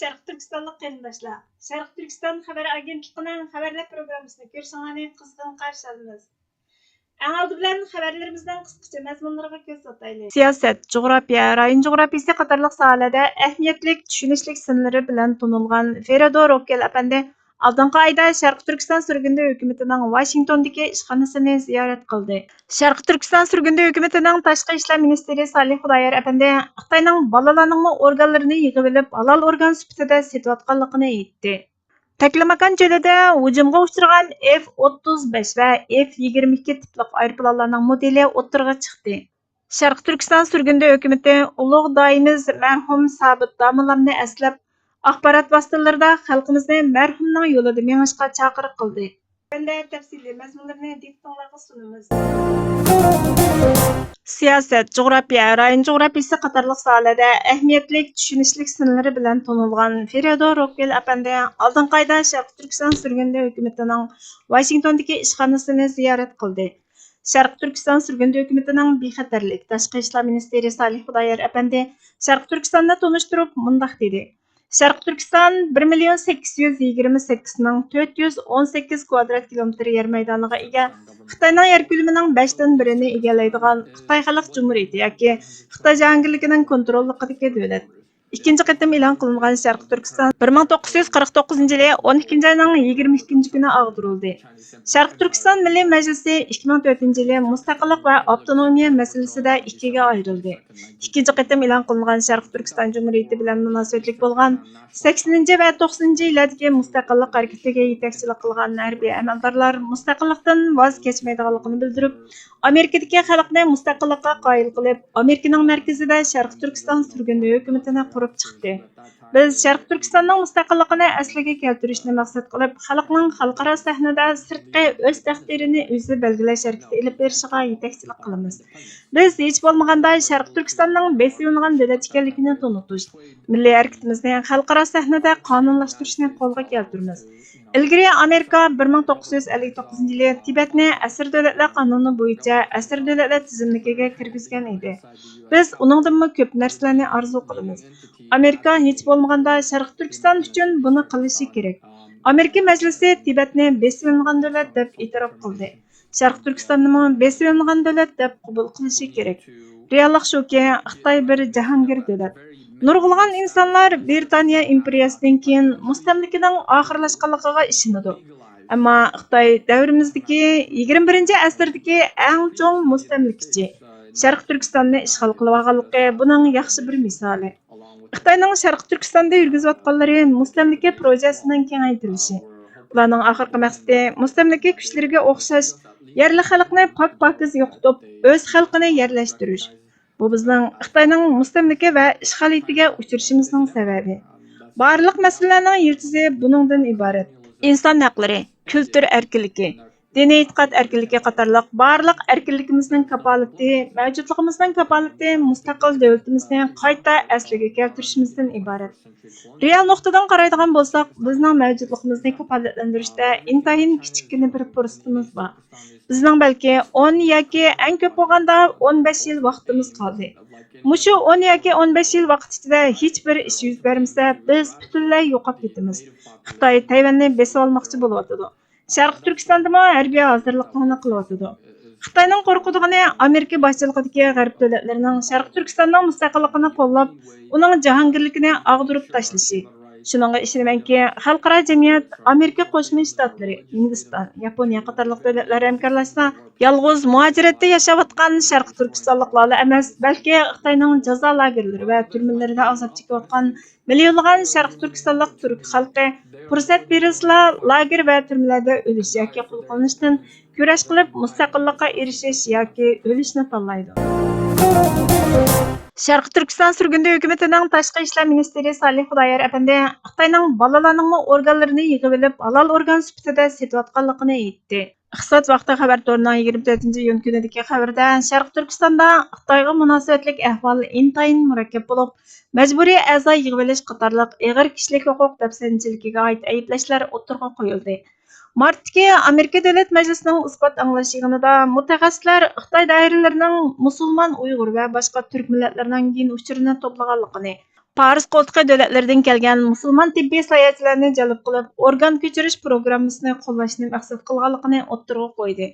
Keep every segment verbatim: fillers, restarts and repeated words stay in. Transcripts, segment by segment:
شەرقىي تۈركىستانلىق قېرىنداشلار، شەرقىي تۈركىستان خەۋەر ئاگېنتلىقىنىڭ خەۋەرلەر پروگراممىسىنى كۆرۈشۈڭلارنى قىزغىن قارشى ئالىمىز. ئەڭ ئالدى بىلەن خەۋەرلىرىمىزنىڭ قىسقىچە مەزمۇنلىرىغا كۆز تارتايلى. سىياسەت، جۇغراپىيە، رايون جۇغراپىيىسى قاتارلىق ساھەلەردە ئەھمىيەتلىك چۈشىنىشلىك سىنلىرى بىلەن تونۇلغان فېرېدو روككېل ئەپەندى ئالدىنقى ئايدا شەرقىي تۈركىستان سۈرگۈندە ھۆكۈمىتىنىڭ ۋاشىنگتوندىكى ئىشخانىسىنى زىيارەت قىلدى. شەرقىي تۈركىستان سۈرگۈندە ھۆكۈمىتىنىڭ تاشقى ئىشلار مىنىستىرى سالىھ خۇدايار ئەپەندى خىتاينىڭ بالىلارنىڭمۇ ئورگانلىرىنى يىغىۋېلىپ، ھالال ئورگان سۈپىتىدە سېتىۋاتقانلىقىنى ئېيتتى. تەكلىماكان چۆلىدە ھۇجۇمغا ئۇچرىغان ئېف ئوتتۇز بەش ۋە ئېف يىگىرمە ئىككى تىپلىق ئايروپىلانلارنىڭ مودېلى ئوتتۇرىغا چىقتى. شەرقىي تۈركىستان سۈرگۈندە ھۆكۈمىتى ئۇلۇغ دايىمىز مەرھۇم سابىت داموللامنى ئەسلەپ، ئاخبارات ۋاسىتىلىرىدا خەلقىمىزنى مەرھۇمنىڭ يولىدا مېڭىشقا چاقىرىق قىلدى. تۆۋەندە تەپسىلىي مەزمۇنلىرىنى دىققىتىڭلارغا سۇنىمىز. سىياسەت، جۇغراپىيە، رايون جۇغراپىيىسى قاتارلىق ساھەلەردە ئەھمىيەتلىك چۈشىنىشلىك سىنلىرى بىلەن تونۇلغان فېرېدو روككېل ئەپەندى ئالدىنقى ئايدا شەرقىي تۈركىستان سۈرگۈندە ھۆكۈمىتىنىڭ ۋاشىنگتوندىكى ئىشخانىسىنى زىيارەت قىلدى. شەرقىي تۈركىستان سۈرگۈندە ھۆكۈمىتىنىڭ بىخەتەرلىك تاشقى ئىشلار مىنىستىرى سالىھ خۇدايار ئەپەندى شەرقىي تۈركىستاننى تونۇشتۇرۇپ مۇنداق دېدى: شەرقىي تۈركىستان بىر مىليون سەككىز يۈز يىگىرمە سەككىز مىڭ تۆت يۈز ئون سەككىز كۋادرات كىلومېتىر يەر مەيدانىغا ئىگە، خىتاينىڭ يەر كۆلىمىنىڭ بەشتىن بىرىنى ئىگىلەيدىغان خىتاي خەلق جۇمھۇرىيىتى ياكى خىتاي جاھانگىرلىكىنىڭ كونتروللۇقىدىكى دۆلەت. ئىككىنچى قېتىم ئېلان قىلىنغان شەرقىي تۈركىستان بىر مىڭ توققۇز يۈز قىرىق توققۇزىنچى يىلى ئون ئىككىنچى ئاينىڭ يىگىرمە ئىككىنچى كۈنى ئاغدۇرۇلدى. شەرقىي تۈركىستان مىللىي مەجلىسى ئىككى مىڭ تۆتىنچى يىلى مۇستەقىللىق ۋە ئاپتونومىيە مەسىلىسىدە ئىككىگە ئايرىلدى. ئىككىنچى قېتىم ئېلان قىلىنغان شەرقىي تۈركىستان جۇمھۇرىيىتى بىلەن مۇناسىۋەتلىك بولغان سەكسىنىنچى ۋە توقسىنىنچى يىللاردىكى مۇستەقىللىق ھەرىكىتىگە يېتەكچىلىك قىلغان ھەربىي ئەمەلدارلار مۇستەقىللىقتىن ۋاز كەچمەيدىغانلىقىنى بىلدۈرۈپ، ئامېرىكىدىكى خەلقنى مۇستەقىللىققا قايىل قىلىپ، ئامېرىكىنىڭ مەركىزىدە شەرقىي تۈركىستان سۈرگۈندە ھۆكۈمىتىنى قۇرۇپ چىقتى. بىز شەرقىي تۈركىستاننىڭ مۇستەقىللىقىنى ئەسلىگە كەلتۈرۈشنى مەقسەت قىلىپ، خەلقنىڭ خەلقئارا سەھنىدە سىرتقى ئۆز تەقدىرىنى ئۆزى بەلگىلەش ھەرىكىتى ئېلىپ بېرىشىغا يېتەكچىلىك قىلىمىز. بىز ھېچ بولمىغاندا شەرقىي تۈركىستاننىڭ بېسىۋېلىنغان دۆلەت ئىكەنلىكىنى تونۇتۇش، مىللىي ھەرىكىتىمىزنى خەلقئارا سەھنىدە قانۇنلاشتۇرۇشنى قولغا كەلتۈرىمىز. ئىلگىرى ئامېرىكا بىر مىڭ توققۇز يۈز ئەللىك توققۇزىنچى يىلى تىبەتنى ئەسىر دۆلەتلەر قانۇنى بويىچە ئەسىر دۆلەتلەر تىزىملىكىگە كىرگۈزگەن ئىدى. بىز ئۇنىڭدىنمۇ كۆپ نەرسىلەرنى ئارزۇ قىلىمىز. ئامېرىكا ھېچ بولمىغاندا شەرقىي تۈركىستان ئۈچۈن بۇنى قىلىشى كېرەك. ئامېرىكا مەجلىسى تىبەتنى بېسىۋېلىنغان دۆلەت دەپ ئېتىراپ قىلدى. شەرقىي تۈركىستاننىمۇ بېسىۋېلىنغان دۆلەت دەپ قوبۇل قىلىشى كېرەك. رېئاللىق شۇكى، خىتاي بىر جاھانگىر دۆلەت. نۇرغۇنلىغان ئىنسانلار برىتانىيە ئىمپېرىيەسىدىن كېيىن مۇستەملىكىنىڭ ئاخىرلاشقانلىقىغا ئىشىنىدۇ. ئەمما خىتاي دەۋرىمىزدىكى يىگىرمە بىرىنچى ئەسىردىكى ئەڭ چوڭ مۇستەملىكىچى. شەرقىي تۈركىستاننى ئىشغال قىلىۋالغانلىقى بۇنىڭ ياخشى بىر مىسالى. خىتاينىڭ شەرقىي تۈركىستاندا يۈرگۈزۈۋاتقانلىرى مۇستەملىكە پروژەسىنىڭ كېڭەيتىلىشى. ئۇلارنىڭ ئاخىرقى مەقسىتى مۇستەملىكە كۈچلىرىگە ئوخشاش يەرلىك خەلقنى پاك-پاكىز يوقىتىپ، ئۆز خەلقىنى يەرلەشتۈرۈش. بۇ بىزنىڭ خىتاينىڭ مۇستەملىكە ۋە ئىشغالىيىتىگە ئۇچرىشىمىزنىڭ سەۋەبى. بارلىق مەسىلىلەرنىڭ يىلتىزى بۇنىڭدىن ئىبارەت. ئىنسان ھەقلىرى، كۈلتۈر ئەركىنلىكى، دىنىي ئېتىقاد ئەركىنلىكى قاتارلىق بارلىق ئەركىنلىكىمىزنىڭ كاپالىتى، مەۋجۇتلۇقىمىزنىڭ كاپالىتى مۇستەقىل دۆلىتىمىزنى قايتا ئەسلىگە كەلتۈرۈشىمىزدىن ئىبارەت. رېئال نۇقتىدىن قارايدىغان بولساق، بىزنىڭ مەۋجۇتلۇقىمىزنى كاپالەتلەندۈرۈشتە ئىنتايىن كىچىككىنە بىر پۇرسىتىمىز بار. بىزنىڭ بەلكى ئون ياكى ئەڭ كۆپ بولغاندا ئون بەش يىل ۋاقتىمىز قالدى. مۇشۇ ئون ياكى ئون بەش يىل ۋاقىت ئىچىدە ھېچ بىر ئىش يۈز بەرمىسە، بىز پۈتۈنلەي يوقاپ كېتىمىز. خىتاي تەيۋەننى بېسىۋالماقچى بولۇۋاتىدۇ. شەرقىي تۈركىستاندىمۇ ھەربىي ھازىرلىقلارنى قىلىۋاتىدۇ. خىتاينىڭ قورقىدىغىنى ئامېرىكا باشچىلىقىدىكى غەرب دۆلەتلىرىنىڭ شەرقىي تۈركىستاننىڭ مۇستەقىللىقىنى قوللاپ، ئۇنىڭ جاھانگىرلىكىنى ئاغدۇرۇپ تاشلىشى. شۇنىڭغا ئىشىنىمەنكى، خەلقئارا جەمئىيەت ئامېرىكا قوشما شتاتلىرى، ھىندىستان، ياپونىيە قاتارلىق دۆلەتلەر ھەمكارلاشسا، يالغۇز مۇھاجىرەتتە ياشاۋاتقان شەرقىي تۈركىستانلىقلارلا ئەمەس، بەلكى خىتاينىڭ جازا لاگېرلىرى ۋە تۈرمىلىرىدە ئازاب چېكىۋاتقان مىليونلىغان شەرقىي تۈركىستانلىق تۈرك خەلقى پۇرسەت بېرىلسىلا، لاگېر ۋە تۈرمىلەردە ئۆلۈش ياكى قۇل قىلىنىشتىن كۈرەش قىلىپ، مۇستەقىللىققا ئېرىشىش ياكى ئۆلۈشنى تاللايدۇ. شەرقىي تۈركىستان سۈرگۈندە ھۆكۈمىتىنىڭ تاشقى ئىشلار مىنىستىرى سالىھ خۇدايار ئەپەندى خىتاينىڭ بالىلارنىڭمۇ ئورگانلىرىنى يىغىۋېلىپ، ھالال ئورگان سۈپىتىدە سېتىۋاتقانلىقىنى ئېيتتى. ئىقتىساد ۋاقتى خەۋەر تورىنىڭ يىگىرمە تۆتىنچى ئىيۇن كۈنىدىكى خەۋىرىدە، شەرقىي تۈركىستاندا خىتايغا مۇناسىۋەتلىك ئەھۋال ئىنتايىن مۇرەككەپ بولۇپ، مەجبۇرىي ئەزا يىغىۋېلىش قاتارلىق ئېغىر كىشىلىك ھوقۇق دەپسەندىچىلىكىگە ئائىت ئەيىبلەشلەر ئوتتۇرىغا قويۇلدى. مارتتىكى ئامېرىكا دۆلەت مەجلىسىنىڭ ئىسپات ئاڭلاش يىغىنىدا مۇتەخەسسىسلەر خىتاي دائىرىلىرىنىڭ مۇسۇلمان، ئۇيغۇر ۋە باشقا تۈرك مىللەتلىرىنىڭ يىن ئۇچۇرىنى توپلىغانلىقىنى، پارس قولتۇقى دۆلەتلىرىدىن كەلگەن مۇسۇلمان تېببىي ساياھەتچىلەرنى جەلپ قىلىپ، ئورگان كۆچۈرۈش پروگراممىسىنى قوللاشنى مەقسەت قىلغانلىقىنى ئوتتۇرىغا قويدى.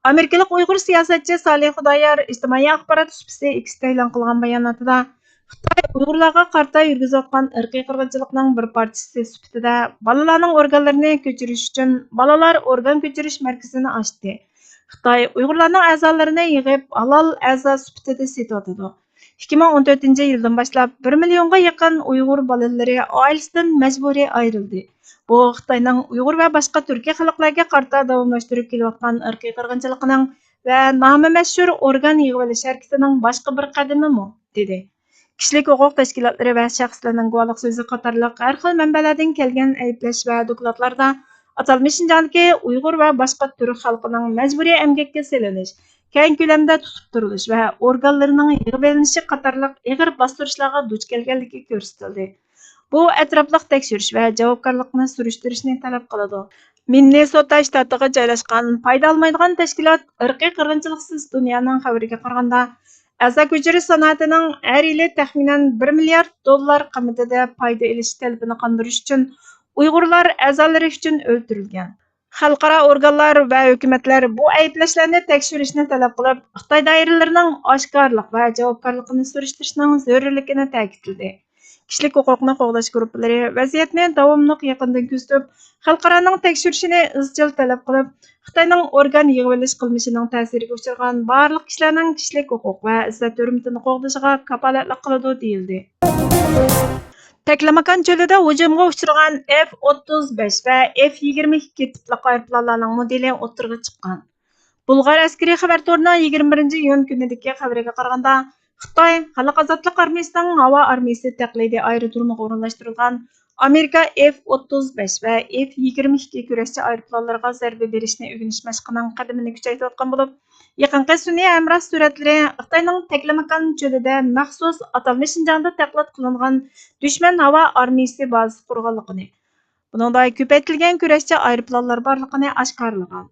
ئامېرىكىلىق ئۇيغۇر سىياسەتچى سالىھ خۇدايار ئىجتىمائىي ئاخبارات سۇپىسى ئېكستا ئېلان قىلغان باياناتىدا، خىتاي ئۇيغۇرلارغا قارىتا يۈرگۈزۈۋاتقان ئىرقىي قىرغىنچىلىقنىڭ بىر پارچىسى سۈپىتىدە بالىلارنىڭ ئورگانلىرىنى كۆچۈرۈش ئۈچۈن بالىلار ئورگان كۆچۈرۈش مەركىزىنى ئاچتى. خىتاي ئۇيغۇرلارنىڭ ئەزالىرىنى يىغىپ، ھالال ئەزا سۈپىتىدە سېتىۋاتىدۇ. ئىككى مىڭ ئون تۆتىنچى يىلدىن باشلاپ بىر مىليونغا يېقىن ئۇيغۇر بالىلىرى ئائىلىسىدىن مەجبۇرىي ئايرىلدى. بۇ خىتاينىڭ ئۇيغۇر ۋە باشقا تۈركىي خەلقلەرگە قارىتا داۋاملاشتۇرۇپ كېلىۋاتقان ئىرقىي قىرغىنچىلىقىنىڭ ۋە نامى مەشھۇر ئورگان يىغىۋېلىش ھەرىكىتىنىڭ باشقا بىر قەدىمىمۇ، دېدى. كىشىلىك ھوقۇق تەشكىلاتلىرى ۋە شەخسلەرنىڭ گۇۋاھلىق سۆزى قاتارلىق ھەر خىل مەنبەلەردىن كەلگەن ئەيىبلەش ۋە دوكلاتلاردا ئاتالمىش شىنجاڭدىكى ئۇيغۇر ۋە باشقا تۈرك خەلقىنىڭ مەجبۇرىي ئەمگەككە سېلىنىش، كەڭ كۆلەمدە تۇتۇپ تۇرۇلۇش ۋە ئورگانلىرىنىڭ يىغىۋېلىنىشى قاتارلىق ئېغىر باستۇرۇشلارغا دۇچ كەلگەنلىكى كۆرسىتىلدى. بۇ ئەتراپلىق تەكشۈرۈش ۋە جاۋابكارلىقنى سۈرۈشتۈرۈشنى تەلەپ قىلىدۇ. مىننېسوتا شتاتىغا جايلاشقان پايدا ئالمايدىغان تەشكىلات ئىرقىي قىرغىنچىلىقسىز دۇنيانىڭ خەۋىرىگە قارىغاندا، ئەزا كۆچۈرۈش سانائىتىنىڭ ھەر يىلى تەخمىنەن بىر مىليارد دوللار قىممىتىدە پايدا ئېلىش تەلىپىنى قاندۇرۇش ئۈچۈن ئۇيغۇرلار ئەزالىرى ئۈچۈن ئۆلتۈرۈلگەن. خەلقئارا ئورگانلار ۋە ھۆكۈمەتلەر بۇ ئەيىبلەشلەرنى تەكشۈرۈشنى تەلەپ قىلىپ، خىتاي دائىرىلىرىنىڭ ئاشكارىلىق ۋە جاۋابكارلىقىنى سۈرۈشتۈرۈشنىڭ زۆرۈرلۈكىنى تەكىتلىدى. كىشىلىك ھوقۇقنى قوغداش گۇرۇپپىلىرى ۋەزىيەتنى داۋاملىق يېقىندىن كۆزىتىپ، خەلقئارانىڭ تەكشۈرۈشىنى ئىزچىل تەلەپ قىلىپ، خىتاينىڭ ئورگان يىغىۋېلىش قىلمىشىنىڭ تەسىرىگە ئۇچرىغان بارلىق كىشىلەرنىڭ كىشىلىك ھوقۇق ۋە ئىززەت-ھۆرمىتىنى قوغدىشىغا كاپالەتلىك قىلىدۇ، دېيىلدى. تەكلىماكان چۆلىدە ھۇجۇمغا ئۇچرىغان ئېف ئوتتۇز بەش ۋە ئېف يىگىرمە ئىككى تىپلىق ئايروپىلانلارنىڭ مودېلى ئوتتۇرىغا چىققان. بۇلغار ئەسكىرىي خەۋەر تورىنىڭ يىگىرمە بىرىنچى ئىيۇن كۈنىدىكى خەۋىرىگە قارىغاندا، خىتاي خەلق ئازادلىق ئارمىيىسىنىڭ ھاۋا ئارمىيىسى تەقلىدىي ئايرودرومىغا ئورۇنلاشتۇرۇلغان ئامېرىكا ئېف ئوتتۇز بەش ۋە ئېف يىگىرمە ئىككى كۈرەشچى ئايروپىلانلىرىغا زەربە بېرىشنى ئۆگىنىش مەشقىنىڭ قەدىمىنى كۈچەيتىۋاتقان بولۇپ، يېقىنقى سۈنئىي ھەمراھ سۈرەتلىرى خىتاينىڭ تەكلىماكان چۆلىدە مەخسۇس ئاتالمىش شىنجاڭدا تەقلىد قىلىنغان دۈشمەن ھاۋا ئارمىيىسى بازىسى قۇرغانلىقىنى، بۇنىڭدا كۆپەيتىلگەن كۈرەشچى ئايروپىلانلار بارلىقىنى ئاشكارىلىغان.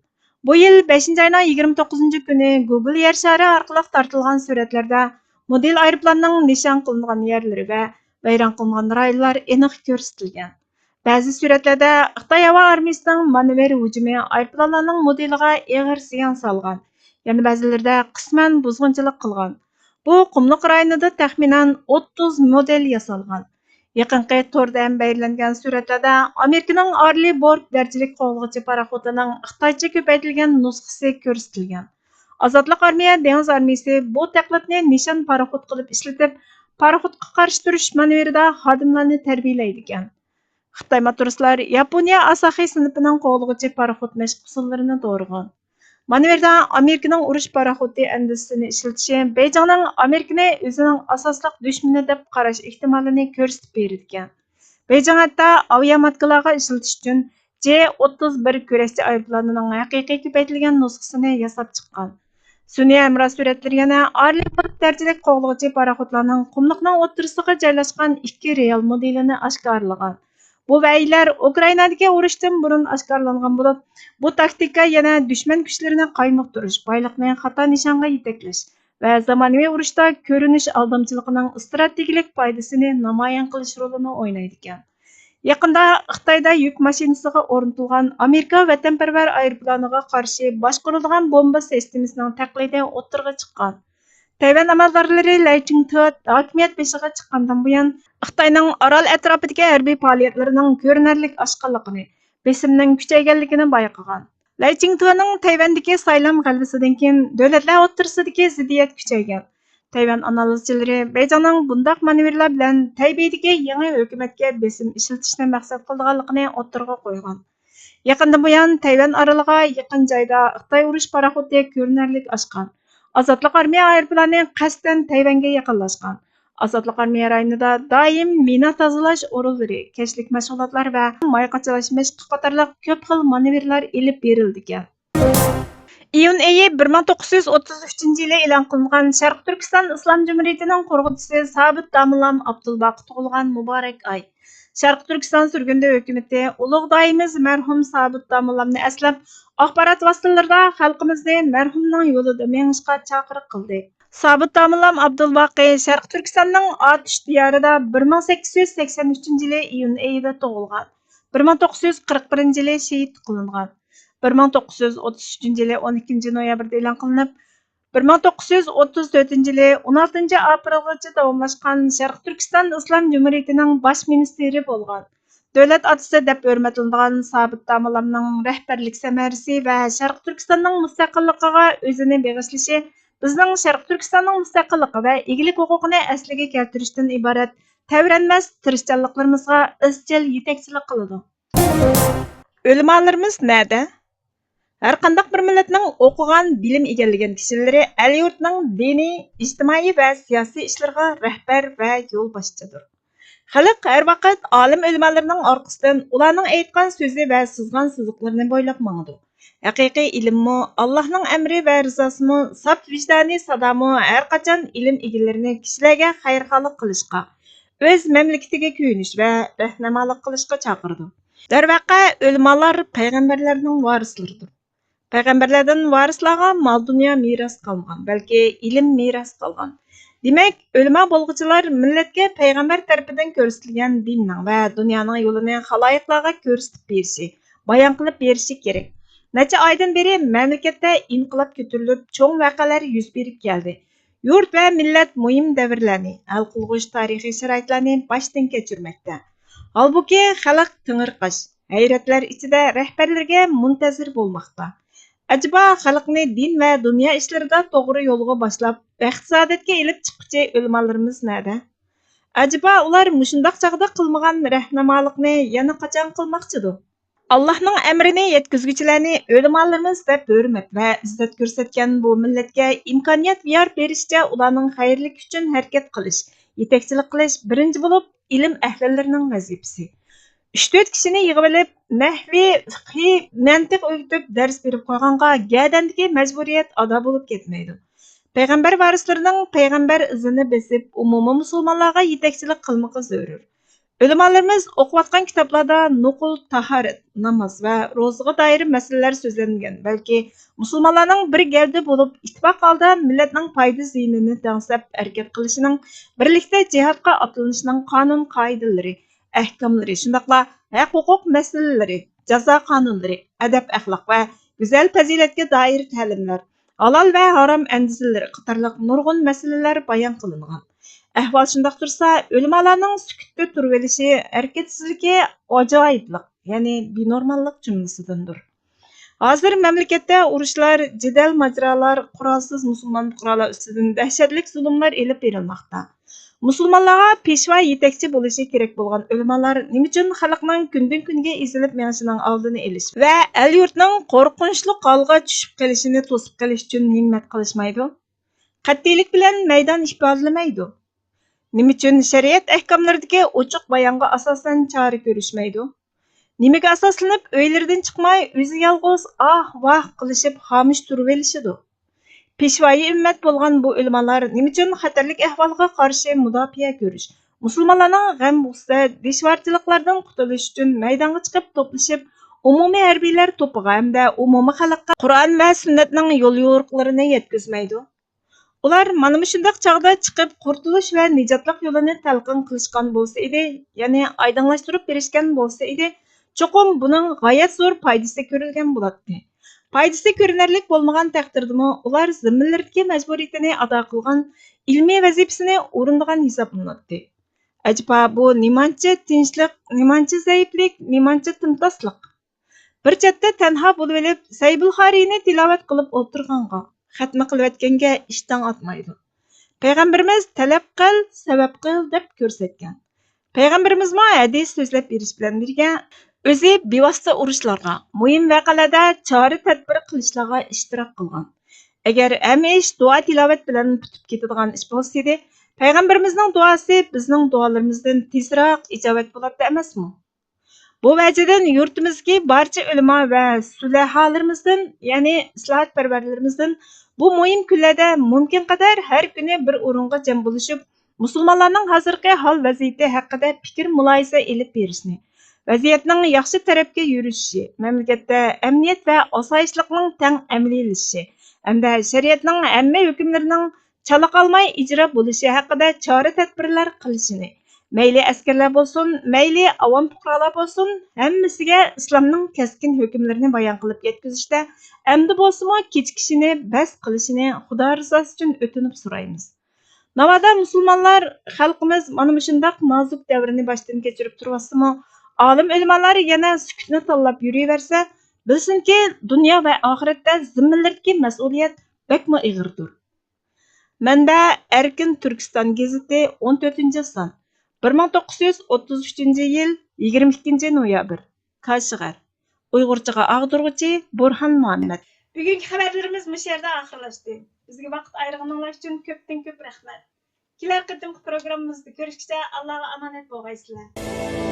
بۇ يىل بەشىنچى ئاينىڭ يىگىرمە توققۇزىنچى كۈنى گۇگل يەر شارى ئارقىلىق تارتىلغان سۈرەتلەردە مودېل ئايروپىلاننىڭ نىشان قىلىنغان يەرلىرى ۋە ۋەيران قىلىنغان رايونلار ئېنىق كۆرسىتىلگەن. بەزى سۈرەتلەردە خىتاي ھاۋا ئارمىيىسىنىڭ مانېۋىر ھۇجۇمى ئايروپىلانلارنىڭ مودېلىغا ئېغىر زىيان سالغان، يەنە بەزىلىرىدە قىسمەن بۇزغۇنچىلىق قىلغان. بۇ قۇملۇق رايونىدا تەخمىنەن ئوتتۇز مودېل ياسالغان. يېقىنقى توردا ھەمبەيرىلەنگەن سۈرەتلەردە ئامېرىكىنىڭ ئارلېي بورگ دەرىجىلىك قوغلىغۇچى پاراخوتىنىڭ خىتايچە كۆپەيتىلگەن نۇسخىسى كۆرسىتىلگەن. ئازادلىق ئارمىيە دېڭىز ئارمىيىسى بۇ تەقلىدنى نىشان پاراخوت قىلىپ ئىشلىتىپ، پاراخوتقا قارشى تۇرۇش مانېۋىرىدا خادىملارنى تەربىيەلەيدىكەن. خىتاي ماتروسلار ياپونىيە ئاساخى سىنىپىنىڭ قوغلىغۇچى پاراخوت مەشىق ئۇسۇللىرىنى دورىغان. مانېۋىردا ئامېرىكىنىڭ ئۇرۇش پاراخوتى ئەندىزىسىنى ئىشلىتىشى بېيجىڭنىڭ ئامېرىكىنى ئۆزىنىڭ ئاساسلىق دۈشمىنى دەپ قاراش ئېھتىمالىنى كۆرسىتىپ بېرىدىكەن. بېيجىڭ ھەتتا ئاۋىياماتكىلارغا ئىشلىتىش ئۈچۈن جې ئوتتۇز بىر كۈرەشچى ئايروپىلانىنىڭ ھەقىقىي كۆپەيتىلگەن نۇسخىسىنى ياساپ چىققان. سۈنئىي ھەمراھ سۈرەتلىرى يەنە ئارلېي بورگ دەرىجىلىك قوغلىغۇچى پاراخوتلارنىڭ قۇملۇقنىڭ ئوتتۇرىسىغا جايلاشقان ئىككى رېئال مودېلىنى ئاشكارىلىغان. بۇ ۋەيىلەر ئۇكرائىنادىكى ئۇرۇشتىن بۇرۇن ئاشكارىلانغان بولۇپ، بۇ تاكتىكا يەنە دۈشمەن كۈچلىرىنى قايمۇقتۇرۇش، بايلىقنى خاتا نىشانغا يېتەكلەش ۋە زامانىۋى ئۇرۇشتا كۆرۈنۈش ئالدامچىلىقىنىڭ ئىستراتېگىيەلىك پايدىسىنى نامايان قىلىش رولىنى ئوينايدىكەن. يېقىندا خىتايدا يۈك ماشىنىسىغا ئورنىتىلغان ئامېرىكا ۋەتەنپەرۋەر ئايروپىلانىغا قارشى باشقۇرۇلىدىغان بومبا سىستېمىسىنىڭ تەقلىدى ئوتتۇرىغا چىققان. تەيۋەن ئەمەلدارلىرى لەي چىڭتې ھاكىمىيەت بېشىغا چىققاندىن بۇيان، خىتاينىڭ ئارال ئەتراپىدىكى ھەربىي پائالىيەتلىرىنىڭ كۆرۈنەرلىك ئاشقانلىقىنى، بېسىمنىڭ كۈچەيگەنلىكىنى بايقىغان. لەي چىڭتېنىڭ تەيۋەندىكى سايلام غەلىبىسىدىن كېيىن، دۆلەتلەر ئوتتۇرىسىدىكى زىددىيەت كۈچەيگەن. تەيۋەن ئانالىزچىلىرى بېيجىڭنىڭ بۇنداق مانېۋىرلار بىلەن تەيبېيدىكى يېڭى ھۆكۈمەتكە بېسىم ئىشلىتىشنى مەقسەت قىلىدىغانلىقىنى ئوتتۇرىغا قويغان. يېقىندىن بۇيان تەيۋەن ئارىلىغا يېقىن جايدا خىتاي ئۇرۇش پاراخوتى كۆرۈنەرلىك ئاشقان. ئازادلىق ئارمىيە ئايروپىلانى قەستەن تەيۋەنگە يېقىنلاشقان. ئازادلىق ئارمىيە رايونىدا دائىم مىنا تازىلاش ئورۇنلىرى، كەچلىك مەشغۇلاتلار ۋە ماي قاچىلاش مەشقى قاتارلىق كۆپ خىل مانېۋىرلار ئېلىپ بېرىلىدىكەن. ئىيۇن ئېيى بىر مىڭ توققۇز يۈز ئوتتۇز ئۈچىنچى يىلى ئېلان قىلىنغان شەرقىي تۈركىستان ئىسلام جۇمھۇرىيىتىنىڭ قۇرغۇچىسى سابىت داموللام ئابدۇلباقى تۇغۇلغان مۇبارەك ئاي. شەرقىي تۈركىستان سۈرگۈندە ھۆكۈمىتى ئۇلۇغ دائىمىز مەرھۇم سابىت داموللامنى ئەسلەپ، ئاخبارات ۋاسىتىلىرىدا خەلقىمىزنى مەرھۇمنىڭ يولىدا مېڭىشقا چاقىرىق قىلدى. سابىت داموللام ئابدۇلباقى شەرقىي تۈركىستاننىڭ ئاتۇش دىيارىدا بىر مىڭ سەككىز يۈز سەكسەن ئۈچىنچى يىلى ئىيۇن ئېيىدا تۇغۇلغان. بىر مىڭ توققۇز يۈز قىرىق بىرىنچى يىلى شېھىت قىلىنغان. بىر مىڭ توققۇز يۈز ئوتتۇز ئۈچىنچى يىلى ئون ئىككىنچى نويابىردا ئېلان قىلىنىپ، بىر مىڭ توققۇز يۈز ئوتتۇز تۆتىنچى يىلى ئون ئالتىنچى ئاپرېلغىچە داۋاملاشقان شەرقىي تۈركىستان ئىسلام جۇمھۇرىيىتىنىڭ باش مىنىستىرى بولغان. دۆلەت ئاتىسى دەپ ھۆرمەتلىنىدىغان سابىت داموللامنىڭ رەھبەرلىك سەمەرىسى ۋە شەرقىي تۈركىستاننىڭ مۇستەقىللىقىغا ئۆزىنى بېغىشلىشى بىزنىڭ شەرقىي تۈركىستاننىڭ مۇستەقىللىقى ۋە ئىگىلىك ھوقۇقىنى ئەسلىگە كەلتۈرۈشتىن ئىبارەت تەۋرەنمەس تىرىشچانلىقلىرىمىزغا ئىزچىل يېتەكچىلىك قىلىدۇ. ئۆلىمالىرىمىز نەدە؟ ھەرقانداق بىر مىللەتنىڭ ئوقۇغان، بىلىم ئىگىلىگەن كىشىلىرى ئەل-يۇرتنىڭ دىنىي، ئىجتىمائىي ۋە سىياسىي ئىشلىرىغا رەھبەر ۋە يولباشچىدۇر. خەلق ھەر ۋاقىت ئالىم ئۆلىمالىرىنىڭ ئارقىسىدىن ئۇلارنىڭ ئېيتقان سۆزى ۋە سىزغان سىزىقلىرىنى بويلاپ ماڭىدۇ. ھەقىقىي ئىلىممۇ، ئاللاھنىڭ ئەمرى ۋە رىزاسىمۇ، ساپ ۋىجدانىي سادامۇ ھەر قاچان ئىلىم ئىگىلىرىنى كىشىلەرگە خەيرخاھلىق قىلىشقا، ئۆز مەملىكىتىگە كۆيۈنۈش ۋە رەھنىمالىق قىلىشقا چاقىرىدۇ. دەرۋەقە، ئۆلىمالار پەيغەمبەرلەرنىڭ ۋارىسلىرىدۇر. پەيغەمبەرلەردىن ۋارىسلارغا مال-دۇنيا مىراس قالمىغان، بەلكى ئىلىم مىراس قالغان. دېمەك، ئۆلىما بولغۇچىلار مىللەتكە پەيغەمبەر تەرىپىدىن كۆرسىتىلگەن دىننىڭ ۋە دۇنيانىڭ يولىنى خالايىقلارغا كۆرسىتىپ بېرىشى، بايان قىلىپ بېرىشى كېرەك. نەچچە ئايدىن بېرى مەملىكەتتە ئىنقىلاب كۆتۈرۈلۈپ، چوڭ ۋەقەلەر يۈز بېرىپ كەلدى. يۇرت ۋە مىللەت مۇھىم دەۋرلەرنى، ھەل قىلغۇچ تارىخىي شارائىتلارنى باشتىن كەچۈرمەكتە. ھالبۇكى، خەلق تېڭىرقاش، ھەيرەتلەر ئىچىدە رەھبەرلىرىگە مۇنتەزىر بولماقتا. ئەجەبا، خەلقنى دىن ۋە دۇنيا ئىشلىرىدا توغرا يولغا باشلاپ، بەخت-سائادەتكە ئېلىپ چىققۇچى ئۆلىمالىرىمىز نەدە؟ ئەجەبا، ئۇلار مۇشۇنداق چاغدا قىلمىغان رەھنىمالىقنى يەنە قاچان قىلماقچىدۇ؟ ئاللاھنىڭ ئەمرىنى يەتكۈزگۈچىلەرنى ئۆلىمالىرىمىز دەپ ھۆرمەت ۋە ئىززەت كۆرسەتكەن بۇ مىللەتكە ئىمكانىيەت يار بېرىشىچە ئۇلارنىڭ خەيرلىكى ئۈچۈن ھەرىكەت قىلىش، يېتەكچىلىك قىلىش بىرىنچى بولۇپ ئىلىم ئەھلىلىرىنىڭ ۋەزىپىسى. ئۈچ-تۆت كىشىنى يىغىۋېلىپ، نەھۋى، فىقھى، مەنتىق ئۆگىتىپ دەرس بېرىپ قويغانغا گەدەندىكى مەجبۇرىيەت ئادا بولۇپ كەتمەيدۇ. پەيغەمبەر ۋارىسلىرىنىڭ پەيغەمبەر ئىزىنى بېسىپ، ئومۇمىي مۇسۇلمانلارغا يېتەكچىلىك قىلمىقى زۆرۈر. ئۆلىمالىرىمىز ئوقۇۋاتقان كىتابلاردا نوقۇل، تاھارەت، ناماز ۋە روزىغا دائىر مەسىلىلەر سۆزلەنگەن، بەلكى مۇسۇلمانلارنىڭ بىر گەۋدە بولۇپ، ئىتتىپاق ھالدا مىللەتنىڭ پايدا زىيىنىنى دەڭسەپ ھەرىكەت قىلىشىنىڭ، بىرلىكتە جىھادقا ئاتلىنىشنىڭ قانۇن قائىدىلىرى، ئەھكاملىرى، شۇنداقلا ھەق ھوقۇق مەسىلىلىرى، جازا قانۇنلىرى، ئەدەپ-ئەخلاق ۋە گۈزەل پەزىلەتكە دائىر تەلىملەر، ھالال ۋە ھارام ئەندىزىلىرى قاتارلىق نۇرغۇن مەسىلىلەر بايان قىلىنغان. ئەھۋال شۇنداق تۇرسا، ئۆلىمالارنىڭ سۈكۈتتە تۇرۇۋېلىشى ھەرىكەتسىزلىكى ئاجايىپلىق، يەنى بىنورماللىق جۈملىسىدىندۇر. ھازىر مەملىكەتتە ئۇرۇشلار، جېدەل-ماجىرالار، قورالسىز مۇسۇلمان پۇقرالار ئۈستىدىن دەھشەتلىك زۇلۇملار ئېلىپ بېرىلماقتا. مۇسۇلمانلارغا پېشۋا يېتەكچى بولۇشى كېرەك بولغان ئۆلىمالار نېمە ئۈچۈن خەلقنىڭ كۈندىن-كۈنگە ئېزىلىپ مېڭىشىنىڭ ئالدىنى ئېلىش ۋە ئەل-يۇرتنىڭ قورقۇنچلۇق ھالغا چۈشۈپ قېلىشىنى توسۇپ قېلىش ئۈچۈن ھىممەت قىلىشمايدۇ؟ قەتئىيلىك بىلەن مەيدان ئىپادىلىمەيدۇ؟ نېمە ئۈچۈن شەرىئەت ئەھكاملىرىدىكى ئوچۇق بايانغا ئاساسەن چارە كۆرۈشمەيدۇ؟ نېمىگە ئاساسلىنىپ ئۆيلىرىدىن چىقماي، ئۆزى يالغۇز ئاھ-ۋاھ قىلىشىپ خامۇش تۇرۇۋېلىشىدۇ؟ پېشۋايى ئۈممەت بولغان بۇ ئۆلىمالار نېمە ئۈچۈن خەتەرلىك ئەھۋالغا قارشى مۇداپىئە كۆرۈش، مۇسۇلمانلارنىڭ غەم-غۇسسە، دىشۋارچىلىقلاردىن قۇتۇلۇش ئۈچۈن مەيدانغا چىقىپ توپلىشىپ، ئومۇمىي ھەربىيلەر توپىغا ھەمدە ئومۇمىي خەلققە قۇرئان ۋە سۈننەتنىڭ يوليورۇقلىرىنى يەتكۈزمەيدۇ؟ ئۇلار مانا مۇشۇنداق چاغدا چىقىپ، قۇتۇلۇش ۋە نىجاتلىق يولىنى تەلقىن قىلىشقان بولسا ئىدى، يەنى ئايدىڭلاشتۇرۇپ بېرىشكەن بولسا ئىدى، چوقۇم بۇنىڭ غايەت زور پايدىسى كۆرۈلگەن بولاتتى. پايدىسى كۆرۈنەرلىك بولمىغان تەقدىردىمۇ، ئۇلار زىممىلىرىدىكى مەجبۇرىيىتىنى ئادا قىلغان، ئىلمىي ۋەزىپىسىنى ئورۇندىغان ھېسابلىناتتى. ئەجەبا، بۇ نېمانچە تىنچلىق، نېمانچە زەئىپلىك، نېمانچە تىمتاسلىق! بىر چەتتە تەنھا بولۇۋېلىپ، سەھىھۇل بۇخارىينى تىلاۋەت قىلىپ ئولتۇرغانغا، خەتمە قىلىۋەتكەنگە ئىشتاڭ ئاتمايدۇ. پەيغەمبىرىمىز «تەلەپ قىل، سەۋەب قىل» دەپ كۆرسەتكەن. پەيغەمبىرىمىزمۇ ھەدىس سۆزلەپ بېرىش بىلەن بىرگە، ئۆزى بىۋاسىتە ئۇرۇشلارغا، مۇھىم ۋەقەلەردە چارە-تەدبىر قىلىشلارغا ئىشتىراك قىلغان. ئەگەر ھەممە ئىش دۇئا-تىلاۋەت بىلەن پۈتۈپ كېتىدىغان ئىش بولسىدى، پەيغەمبىرىمىزنىڭ دۇئاسى بىزنىڭ دۇئالىرىمىزدىن تېزراق ئىجابەت بولاتتى ئەمەسمۇ؟ بۇ ۋەجىدىن يۇرتىمىزدىكى بارچە ئۆلىما ۋە سۈلەھالىرىمىزدىن، يەنى ئىسلاھاتپەرۋەرلىرىمىزدىن بۇ مۇھىم كۈنلەردە مۇمكىنقەدەر ھەر كۈنى بىر ئورۇنغا جەم بولۇشۇپ، مۇسۇلمانلارنىڭ ھازىرقى ھال-ۋەزىيىتى ھەققىدە پىكىر-مۇلاھىزە ئېلىپ بېرىشنى، ۋەزىيەتنىڭ ياخشى تەرەپكە يۈرۈشۈشى، مەملىكەتتە ئەمنىيەت ۋە ئاسايىشلىقنىڭ تەڭ ئەمەلىيلىشىشى ھەمدە شەرىئەتنىڭ ھەممە ھۆكۈملىرىنىڭ چالا قالماي ئىجرا بولۇشى ھەققىدە چارە-تەدبىرلەر قىلىشىنى، مەيلى ئەسكەرلەر بولسۇن، مەيلى ئاۋام پۇقرالار بولسۇن، ھەممىسىگە ئىسلامنىڭ كەسكىن ھۆكۈملىرىنى بايان قىلىپ يەتكۈزۈشتە ئەمدى بولسىمۇ كېچىكىشىنى بەس قىلىشىنى خۇدا رىزاسى ئۈچۈن ئۆتۈنۈپ سورايمىز. ناۋادا مۇسۇلمانلار، خەلقىمىز مانا مۇشۇنداق نازۇك دەۋرنى باشتىن كەچۈرۈپ تۇرۇۋاتسىمۇ، ئالىم ئۆلىمالار يەنە سۈكۈتنى تاللاپ يۈرۈۋەرسە، بىلسۇنكى، دۇنيا ۋە ئاخىرەتتە زىممىلىرىدىكى مەسئۇلىيەت بەكمۇ ئېغىردۇر. مەنبە: ئەركىن تۈركىستان گېزىتى، ئون تۆتىنچى سان، بىر مىڭ توققۇز يۈز ئوتتۇز ئۈچىنچى يىل، يىگىرمە ئىككىنچى نويابىر، كاشغەر. ئۇيغۇرچىغا ئاغدۇرغۇچى بۇرھان مۇھەممەد. بۈگۈنكى خەۋەرلىرىمىز مۇشۇ يەردە ئاخىرلاشتى. بىزگە ۋاقىت ئايرىغىنىڭلار ئۈچۈن كۆپتىن كۆپ رەھمەت. كېلەر قېتىمقى پروگراممىمىزدا كۆرۈشكىچە ئاللاغا ئامانەت بولغايسىلەر.